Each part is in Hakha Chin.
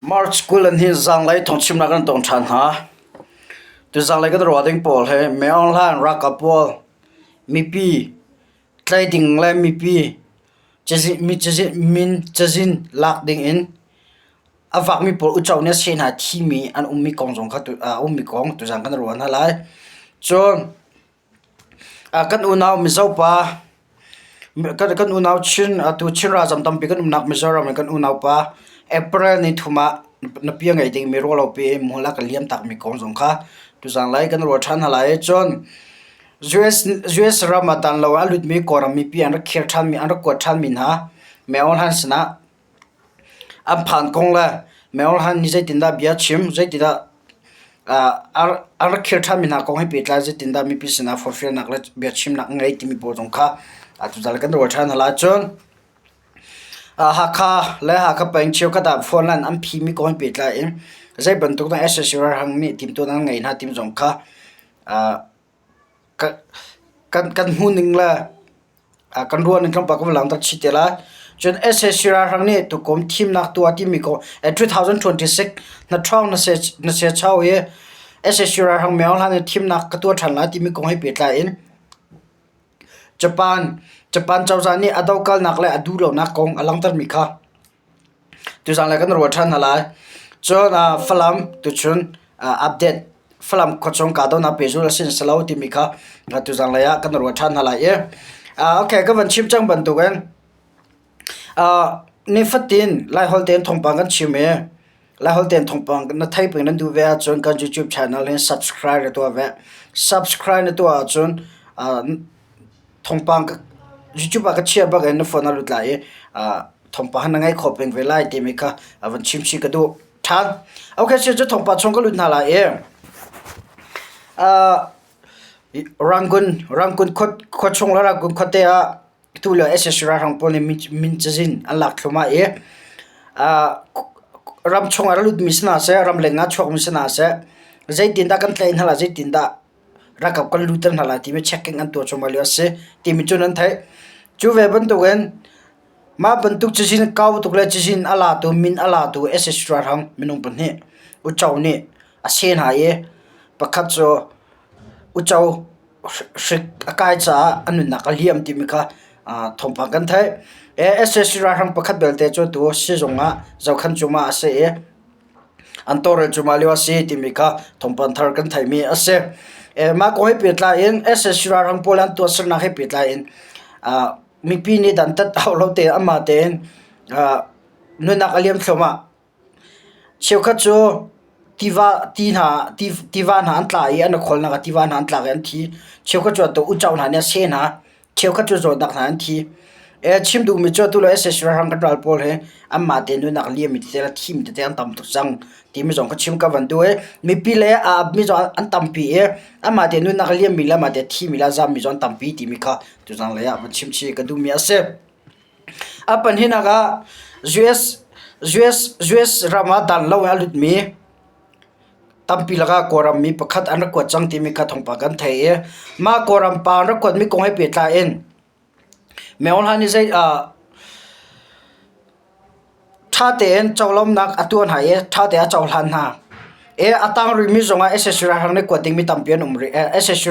March 20 an hi zaanglei thawngchimnak kan tong ṭhan hna. Tu zaanglei kan ruah ding pawl hi Min Aung Hlaing ralkap pawl mipi tlai ding le mipi cazin mi cazin min cazin lak ding in a vakmi pawl uco nih a seh hna thimi an ummi kong zong kha a ummi kong tuzaan kan ruah hna lai. Cun Kan unau Mizo pa, kan unau Chin, atu Chin ralzam tampi kan umnak Mizoram in kan unau pa April ni thum ah na pi a ngei dingmi ruahlopi in mual a kan liam takmi kong zong kha tuzaan lai kan ruah ṭhan hna lai. Cun US ram ah dan lo ah a lutmi Kawlram mipi an rak khir ṭhanmi, an rak kuat ṭhanmi hna Mayor Han sinah An phan kong le Mayor Han nih zeitindah bia a chim, zeitindah a rak khir ṭhanmi hna kong he pehtlai zeitindah mipi sinah forhfialnak le biachimnak a ngei timi pawl zong kha atu kan ruah ṭhan hna lai. Cun Hakha le Hakha peng cheukhat ah phone line an phimi kong he pehtlai in zei bantuk dah sac ralhrang nih timhtuahnak an ngeih hna timi zong kha kan hmuhning le kan ruah ning tlawmpal ka van langhter chih te lai. Cun sac ralhrang nih tukum thimnak tuah timi kong 2026 na ṭhawng na sechau i sac ralhrang myo hlan in thimnak ka tuah ṭhan lai timi kong he pehtlai in Japan Japan cozah nih a dokalnak le a duhlonak kong a langhtermi kha Tuzaan le kan ruah ṭhan hna lai. Cun Falam tuchun update Falam khuachung kahdohnak pehzulh a si si lo timi kha tuzaan lei ah kan ruah ṭhan hna lai i okay ka van chim cang bantukin nifatin Laiholh tein thawngpang kan chim i Laiholh tein thawngpang na theih peng nan duh ve ahcun kan YouTube channel hin subscribe na tuah ve. Subscribe na tuah ahcun thawngpang YouTube ah ka chiah bak in na phone ah lut lai i thawngpang na ngeih khawh peng ve lai timi kha van chim chih ka duh ṭhan. Okay, cu thawngpang chung ka lut hna lai i Rangoon Rangoon khua chung le Rangoon khuate ah tu lio sac ralhrang pawl nih min cazin an lak thluahmah i ram chung ah a lutmi si hna seh, ramleng ah a chuakmi si hna seh, zeitindah kan tlaih hna lai, zeitindah ralkap kan lutter hna lai timi checking an tuah cuahmah lio a si timi cu nan theih. Cu ve bantukin mah bantuk cazin kau tuk le cazin a latu min a latu sac ralhrang minung pahnih uco nih a seh hna i pakhat cu uco hrik a kai caah a nunnak a liam timi kha thawngpang kan theih. Sac ralhrang pakhat belte cu tu sizung ah zohkhenh cuahmah a si i an tawlrel cuahmah lio a si timi kha thawngpang thar kan theihmi a si. Mah kong he pehtlai in sac ralhrang pawl an tuahsernak he pehtlai in mipi nih dantat hau lo tein amah tein nunnak a liam thluahmah. Cheukhat cu tiva ti hna tiva hna an tla i an i kholnak ah tiva hna an tlak i an thi. Cheukhat cu atu uco hna nih a seh hna. Cheukhat cu zawtnak hna an thi. Chim duhmi cu atu le sac ralhrang kan ral pawl hi anmah te nunnak liammi tete le thimi tete an tam tuk cang timi zong kha chim ka van duh i mipi le a apmi zong an tampi i anmah te nunnak liammi le anmah te thimi le a zammi zong an tampi timi kha tuzang lei ah van chim chih ka duhmi a si. A pahnihnak ah US, US, US ram ah dan lo in a lutmi Tampi lakah Kawlram mi pakhat an rak kuat cang timi kha thawngpang kan theih i mah Kawlram pa an rak kuatmi kong he pehtlai in Maung Hla nih zei ṭha tein cohlannak a tuah hna i ṭha tein a cohlan hna. I a tang rihmi zongah sac ralhrang nih kuat dingmi tampi an um rih. Sac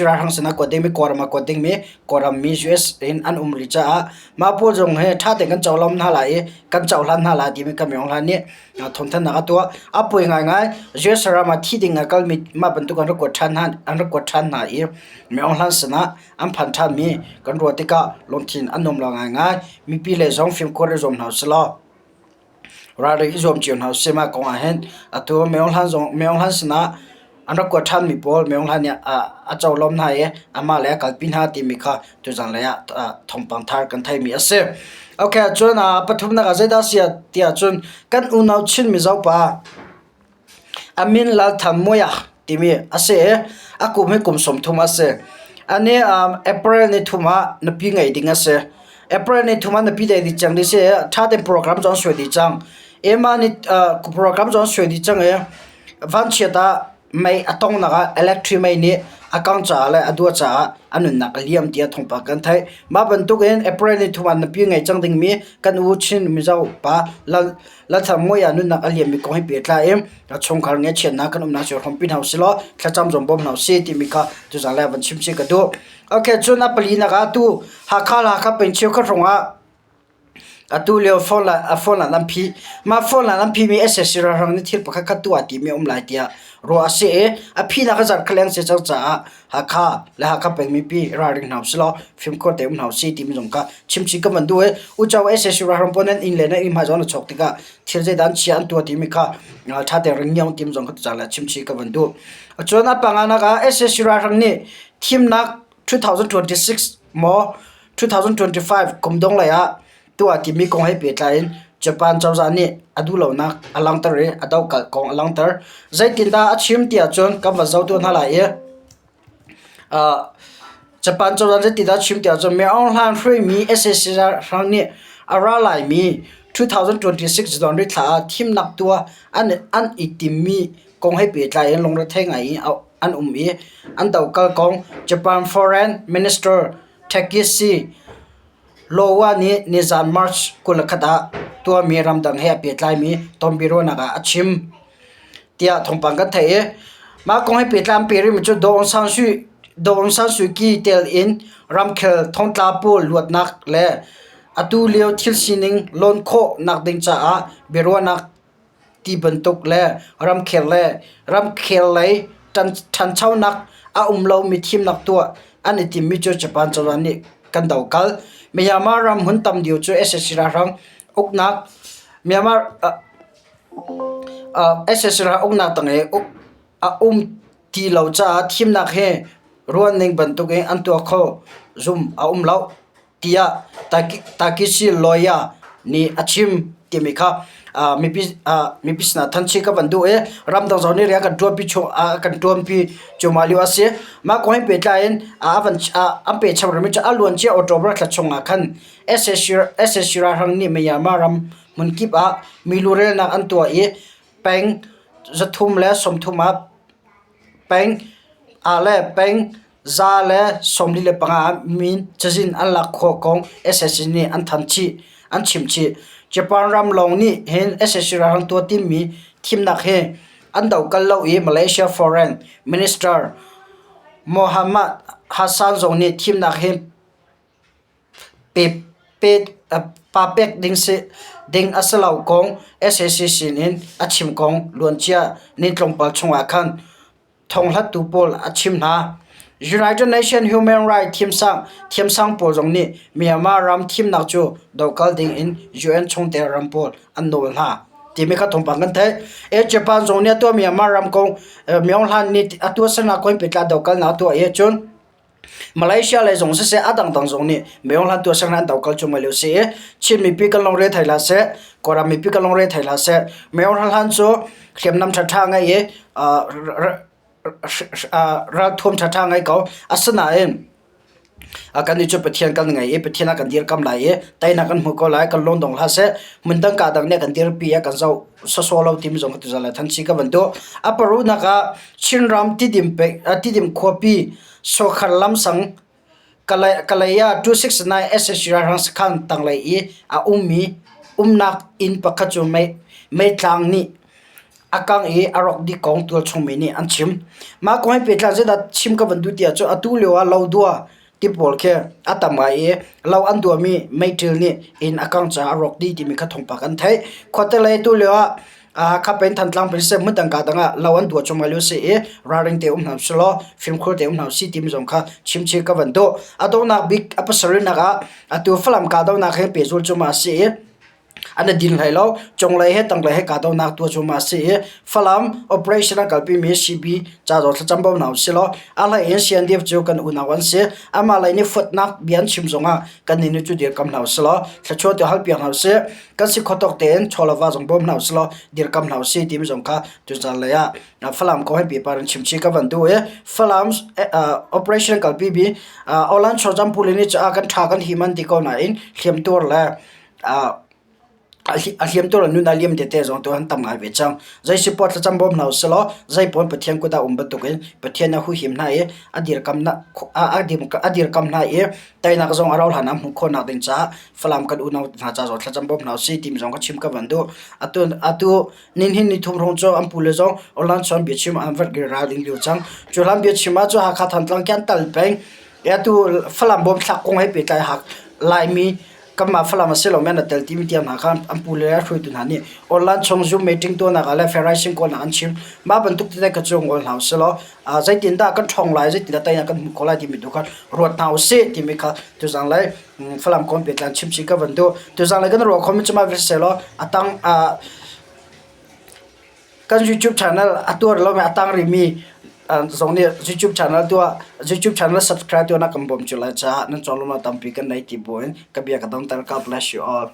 ralhrang sinah kuat dingmi Kawlram ah kuat dingmi Kawlram mi US in an um rih caah mah pawl zong hi ṭha tein kan cohlan hna lai i kan cohlan hna lai timi kan Maung Hla nih thawngthanhnak a tuah. A poi ngaingai. US ram ah thi ding a kalmi mah bantuk an rak kuat ṭhan hna an rak kuat ṭhan hna i Maung Hlan sinah an phan ṭhanmi kan ruah tikah lungthin an nuam lo ngaingai. Mipi lei zong fimkhur i zuam hna usih law ralring i zuam cio hna usih. Mah kong ah hin atu Maung Hlan zong Maung Hlan sinah an rak kuat ṭhanmi pawl Maung Hlan nih a cohlan hna i amah le a kalpi hna timi kha tuzaan lei ah thawngpang thar kan theihmi a si. Okay, cun pathumnak ah zeidah a si tiah cun kan unau Chin Mizo pa a min Lal Than Muia timi a si i a kum hi kum 30 a si. Ani April ni thum ah nupi ngei ding a si. April ni thum ah nupi dei dih cang ding si i ṭha tein program cu an suai dih cang. Ema nih program cu an suai dih cang i vanchiat ah. Mei a tongnak ah electric mei nih a kangh caah le a duah caah a nunnak a liam tiah thawngpang kan theih. Mah bantukin April ni thum ah nupi ngei cang dingmi kan u Chin Mizo pa Lal Lalthanmawia ah nunnak a liammi kong he pehtlai in a chungkhar ngaihchiatnak kan umnak cu hrawmpi hna usilaw thlacam zong bawm hna usih timi kha tuzaan lei ah van chim chih ka duh. Okay, cun a palinak ah tu Hakha le Hakha peng cheukhat hrawngah Atu lio phone ah an phih. Mah phone ah an phihmi sac ralhrang nih thil pakhat khat tuah timi a um lai tiah ruah a si i a phihnak a zarh kha leng si cang caah Hakha le Hakha peng mipi ralring hna usih law fimkhur tein um hna usih timi zong kha chimchih ka van duh i uco sac ralhrang pawl nan inn le nan inn hmai zong na chawk tikah thil zeidah an chia an tuah timi kha ṭha tein ring ngiang timi zong kha tucaan le chimchih ka van duh. Cun a panganak ah sac ralhrang nih thimnak 2026 maw 2025 kum dongh lei ah tuah timi kong he pehtlai in Japan cozah nih a duhlonak a langhter i a dohkalh kong a langhter. Zeitindah a chim ti ahcun kan van zoh tuah hna lai i Japan cozah zeitindah a chim ti ahcun Min Aung Hlaing hruaimi sac ralhrang nih a ra laimi 2026 January thla ah thimnak tuah an i timmi kong he pehtlai in lungrethei ngai in an um i an dohkalh kong Japan Foreign Minister Takeshi Lowa nih nizan March 21 ah tuahmi ramdang he a pehtlaimi tonbiaruahnak ah a chim tiah thawngpang kan theih i mah kong he pehtlai an peh rihmi cu Daw Aung San Daw Aung San Suu Kyi tel in ramkhel thongtla pawl luatnak le atu lio thil sining lawn khawh nakding caah biaruahnak ti bantuk le ramkhel le ramkhel lei ṭhanchonak a um lomi thimnak tuah an i timmi cu Japan cozah nih kan dohkalh. Myanmar ram hmun tam deuh cu sac ralhrang uknak Myanmar sac ralhrang uknak tang i a um ti lo caah thimnak hi ruahning bantuk in an tuah kho zum a um lo. tiah Takeshi Loya nih a chim timi kha mipi mipi sinah thanchi ka van duh i ramdang zong nih rian kan ṭuanpi chung kan ṭuanpi cuahmah lio a si. Mah kong he pehtlai in a van an pechap rihmi cu a luancia October thla chung ah khan sac ralhrang nih Myanmar ram hmunkip ah milu relnak an tuah i peng 330 ah peng ah le peng 145 ah min cazin an lak khawh kong sac nih an thanh chih an chim chih. Japan ram lawng nih hin sac ralhrang tuah timi thimnak hi an dohkalh lo i Malaysia Foreign Minister Mohamad Hasan zong nih thimnak hi papek ding a si lo kong sac sin in a chim kong luancia ni tlawmpal chung ah khan Thonghlattu pawl a chim hna. United Nations Human Rights thiamsang pawl zong nih Myanmar ram thimnak cu dohkal ding in UN chungtel ram pawl an nawl hna timi kha thawngpang kan theih. E Japan zong nih a tuah Myanmar ram kong Myo Hlan nih a tuahsernak kong pehtlai dohkalnak a tuah i cun Malaysia lei zong siseh a dangdang zong nih Myo Hlan tuahsernak an dohkal cuahmah lio si i Chin mipi kan lungre thei hlah seh, Kawlram mipi kan lungre thei hlah seh. Myo Hlan cu hriamnam ṭhaṭha ngei i ralthuam ṭhaṭha ngei ko. Asinain kannih cu Pathian kan ngei i Pathian ah kan dirkam lai i teinak kan hmu ko lai, kan lung dong hlah seh. Hmundang kaa dang nih a kan dirpi i a kan zoh sawsawh lo timi zong tuzaan le thanchi ka van duh. A paruhnak ah Chinram Tidim Tidim khuapi Sawkhar lamsang Kalay ah 269 sac ralhrang sakhan tanglei i a ummi umnak inn pakhat cu meitlang nih a kangh i a rawk dih kong tualchung mi nih an chim. Mah kong he pehtlai zeidah chim ka van duh ti ahcun atu lio ah lodua ti pawl khi a tam ngai i lo an duahmi meiṭil nih inn a kangh caah a rawk dih timi kha thawngpang an theih. Khuate lei tu lio ah Hakha peng Thantlang peng siseh hmun dang kaa dang ah lo an duah cuahmah lio si i ralring te um hna usih law fimkhur te um hna usih timi zong kha chimchih ka van duh. A donghnak bik a pasarihnak ah atu Falam kahdohnak he pehzul cuahmah a si i an i din hlei lo. Cunglei he tanglei he kahdohnak tuah cuahmah a si i Falam operation an kalpimi CB ca zong thlacam bo hna usih law a hlei in CNDF cu kan unau an si. Amah lei nih fuatnak bia an chim zong ah kannih nih cu dirkam hna usih law thluachuah tu halpiak hna usih. Kan si khawtawk tein chaw le va zong bawm hna usih law dirkam hna usih timi zong kha tuzaan lei ah Falam kong he pipa in chimchih ka van duh i Falam operation kalpi bi Olan Chawjam puli nih kan tha kan him an ti ko nain hliamtuar le. A hliamtu le nun a liam tete zong tu an tam ngai ve cang. Zei si poah thlacam bawm hna usih law zei pawl Pathian kut ah um bantukin Pathian a huhim hna i a dirkam a dirkam hna i teinak zong a rauh hlan ah hmuh khawhnak ding caah Falam kan unau hna ca zong thlacam bawm hna usih timi zong ka chim ka van duh. Atu atu ninhin ni thum hrawng cu an pule zong online chawn biachim an vat ral ding lio cang. Cu hlan biachim ah cu Hakha Thantlang khi an tal peng. Atu Falam bawm thlak kong he pehtlai hak Laimi kanmah Falam a si lomi an tel timi tiang hna kha an pu le hruaitu hna nih online chung Zoom meeting tuahnak ah le fair-rising kawlnak an chim. Mah bantuk tete kha cu ngol hna usih law zeitindah kan ṭhawng lai, zeitindah teinak kan hmuh khawh lai timi tu kha ruat hna usih timi kha tuzang lei Falam kong pehtlai chim chih ka van duh. Tuzang lei kan ruah khomi cu mah vial si law a tang Kan YouTube channel a tuar lomi a tang rihmi zong nih YouTube channel tuah YouTube channel subscribe tuah na kan bawm cu lai caah nan cawnlawmhnak tampi kan nei ti buin ka bia ka dongter. God bless you all.